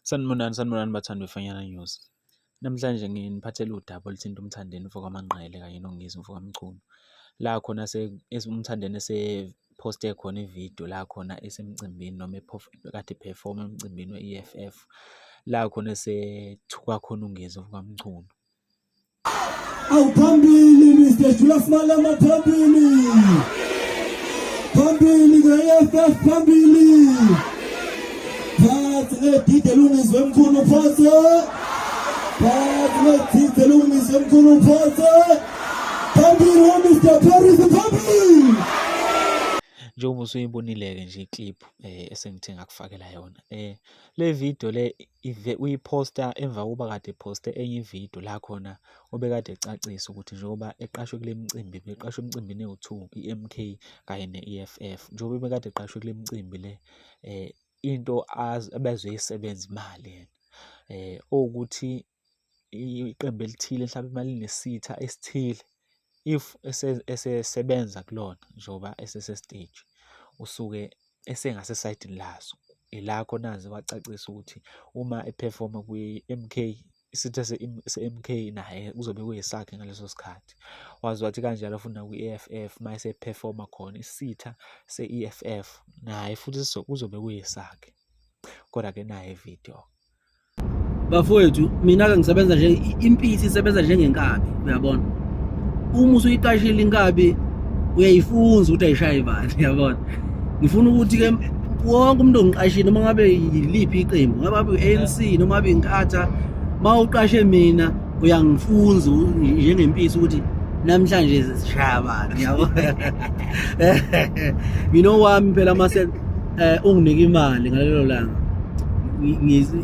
Sanibonani, sanibonani bathandi beFanyana News. Namhlanje nginiphathele udaba oluthinta uMthandeni mfo kaManqele kanye noNgizwe mfo kaMchunu. La khona uMthandeni esephoste khona ividiyo la khona esemcimbini noma kade ephefoma emcimbini we-E_F_F. La khona esethuka khona uNgizwe mfo kaMchunu. Awuphambili Mr Julius Malema phambili. Phambili nge-EFF phambili. Phansi ngedide lungizwe mkhulu phansi. Phansi ngedide lungizwe mkhulu phansi. Phambili Mr Paris phambili. Njengoba usuyibonile-ke nje i-clip esengithe ngakufakela yona. Le video le uyiphosta emva kokuba kade ephoste enye ividiyo la khona obekade ecacisa ukuthi njengoba eqashwe kule micimbi, beqashwe emicimbini ewu-two, i-M_K kanye ne-E_F_F. Njengoba ebekade eqashwe kule micimbi le into abezoyisebenza imali yena owukuthi iqembu elithile mhlampe uma linesitha esithile, if esesebenza kulona njengoba esesesteji usuke esengasesayidini laso. Ila khona aze wacacisa ukuthi uma ephefoma kwi-M_K, isitha se-M_K naye kuzobe kuyesakhe ngaleso sikhathi. Waze wathi kanjalo futhi nakwi-E_F_F uma esephefoma khona isitha se-E_F_F naye futhi kuzobe kuyesakhe. Kodwa-ke nayi ividiyo. Bafowethu, mina-ke ngisebenza nje impisi isebenza njengenkabi, uyabona. Uma usuyiqashile inkabi uyayifunza ukuthi ayishaye bani, uyabona. Ngifuna ukuthi-ke wonke umuntu ongiqashile noma ngabe yiliphi iqembu, ngabe abe i-ANC noma abe inkatha, uma uqashe mina uyangifunza njengempisi ukuthi namhlanje sishaya bani, yabo. Mina owami phela mase unginike imali ngalelo langa,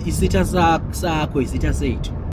isitha sakho isitha sethu.